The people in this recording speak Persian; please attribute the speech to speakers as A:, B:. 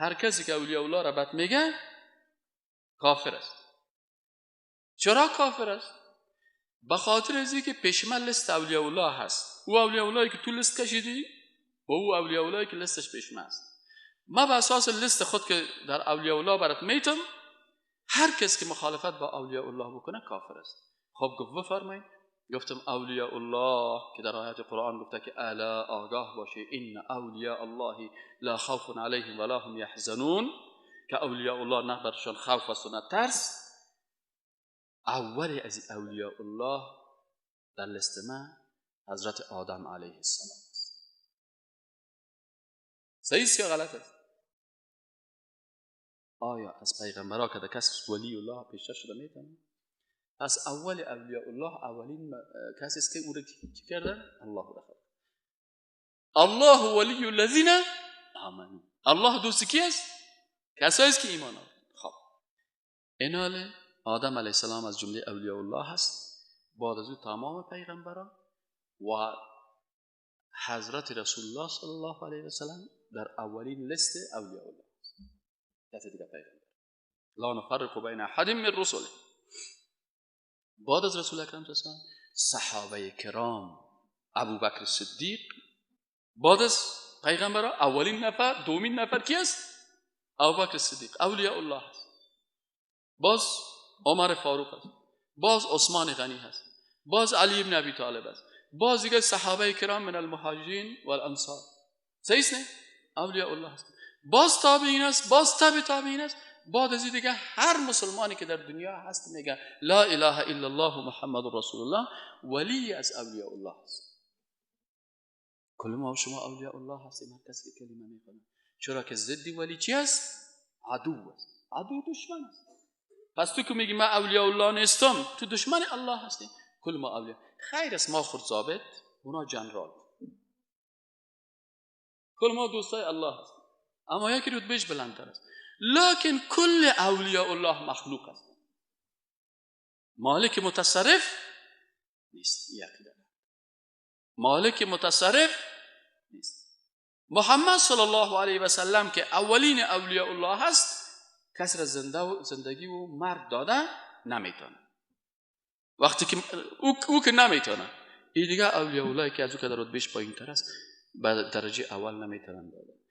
A: هر کسی که اولیاء الله را بد میگه کافر است. چرا کافر است؟ به خاطر از اینکه پیش من لست اولیاء الله هست. او اولیاء الله که تو لست کشیدی و او اولیاء الله که لستش پیش من است. ما به اساس لست خود که در اولیاء الله برات میتم، هر کس که مخالفت با اولیاء الله بکنه کافر است. خب گفت بفرمایید. گفتم اولیاء الله که در آیات قرآن گفته که الا آگاه باشه، ان اولیاء الله لا خوف علیهم ولا هم یحزنون، که اولیاء الله نه برشان خوف است و نه ترس. اول از اولیاء الله در لست من حضرت آدم علیه السلام است. صحیح است یا غلط است؟ آیا از پیغمبرها که کس ولی الله پیشتر شده میتونه؟ پس اول اولیاء الله اولین کسی است که او را چی کرده؟ الله را خلق. الله ولی الذین آمنوا. الله دوست کی است؟ کسایی است که ایمان آورد. خب اینال آدم علیه السلام از جمله اولیاء الله هست. بعد از او تمام پیغمبران و حضرت رسول الله صلی الله علیه و سلم در اولین لیست اولیاء الله است. کسی دیگه پیغمبر لا نفرق بین احد من رسله. بعد از رسول اکرم صلی الله علیه و صحابه کرام، ابوبکر صدیق، بعد از پیغمبران اولین نفر، دومین نفر کی است؟ ابوبکر صدیق، اولیاء الله است. باز عمر فاروق است، باز عثمان غنی هست، باز علی ابن ابی طالب است، باز دیگه صحابه کرام من المهاجرین و الانصار. صحیح است نه؟ اولیاء الله است. باز تابعین است، باز تابع تابعین است. بعد از دیگه هر مسلمانی که در دنیا هست میگه لا اله الا الله محمد رسول الله، ولی از اولیاء الله است. کل ما و شما اولیاء الله هستیم، هر کسی که کلمه میخونه. چرا که ضد ولی چی است؟ عدو است. عدو دشمن است. پس تو که میگی من اولیاء الله نیستم، تو دشمن الله هستی. کل ما اولیاء خیر است. ما خود ضابط، اونا جنرال. کل ما دوستای الله هست، اما یکی رتبهش بلندتر است. لکن کل اولیاء الله مخلوق است، مالک متصرف نیست. یقینا مالک متصرف نیست. محمد صلی الله علیه و سلم که اولین اولیاء الله هست، کس را زندگی و مرگ داده نمیتونه. وقتی که او که نمیتونه، این دیگه اولیاء الله که از او که در رتبهش پایین تر است به درجه اول نمیتونن داده.